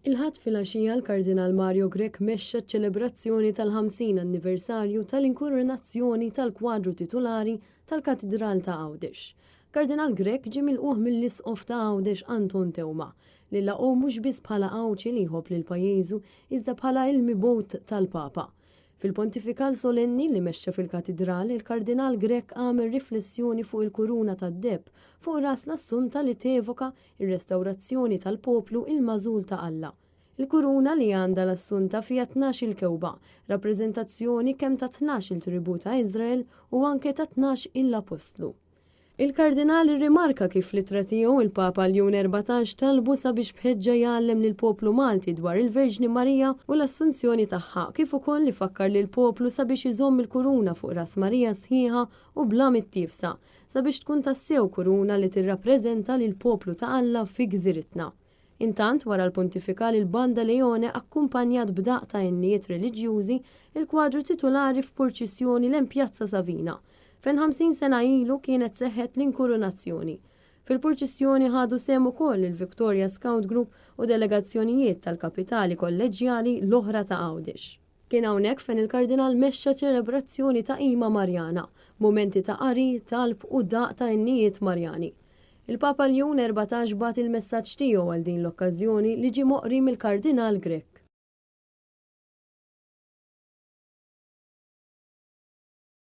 Il-Ħadd filgħaxija l-Kardinal Mario Grech mexxa ċ-ċelebrazzjoni tal-50 anniversarju tal-inkurunazzjoni tal-kwadru titulari tal-Katidral ta' Għawdex. Kardinal Grech ġie milqugħ mill-Isqof ta' Għawdex Anton Teuma, li laqgħu mhux biss bħala Għawdxi li jħobb lil pajjiżu iżda bħala il-mibgħut tal-Papa. Fil-pontifikal solenni li mexxa fil-Katidral, il-Kardinal Grech għamel riflessjoni fuq il-kuruna tad-deheb fuq ras l-Assunta li tevoka r-restawrazzjoni tal-poplu il-magħżul ta' Alla. Il-kuruna li għandha l-Assunta fiha 12-il kewba, rappreżentazzjoni kemm tat-tnax-il tribù ta' Iżrael u anke tat-tnax-il appostlu. Il-Kardinal irrimarka kif fl-ittra tiegħu il-Papa Ljun 14 talbu sabiex b'ħeġġa jgħallem lill-poplu Malti dwar il-Verġni Marija u l-Assunzjoni tagħha kif ukoll ifakkar lill-poplu sabiex iżomm il-kuruna fuq ras Marija sħiħa u bla mittiefsa sabiex tkun tassew kuruna li tirrappreżenta lill-poplu ta' Alla fi gżiritna. Intant, wara l-pontifikal il-Banda Leone akkumpanjat b'daqq ta' innijiet reliġjużi il-kwadru titulari f'purċissjoni lejn Pjazza Savina, fejn 50 sena ilu kienet seħħet l-inkurunazzjoni. Fil-purċissjoni ħadu sehem ukoll il-Victoria Scout Group u delegazzjonijiet tal-kapitali kolleġġjali l-oħra ta' Għawdex. Kien hawnhekk fejn il-Kardinal mexxa ċelebrazzjoni ta' qima Marjana, b'mumenti ta' qari, talb u daqq ta' innijiet Marjani. Il-Papa Ljun 14 bagħat il-messaġġ tiegħu għal din l-okkażjoni li ġie moqri mill-Kardinal Grech.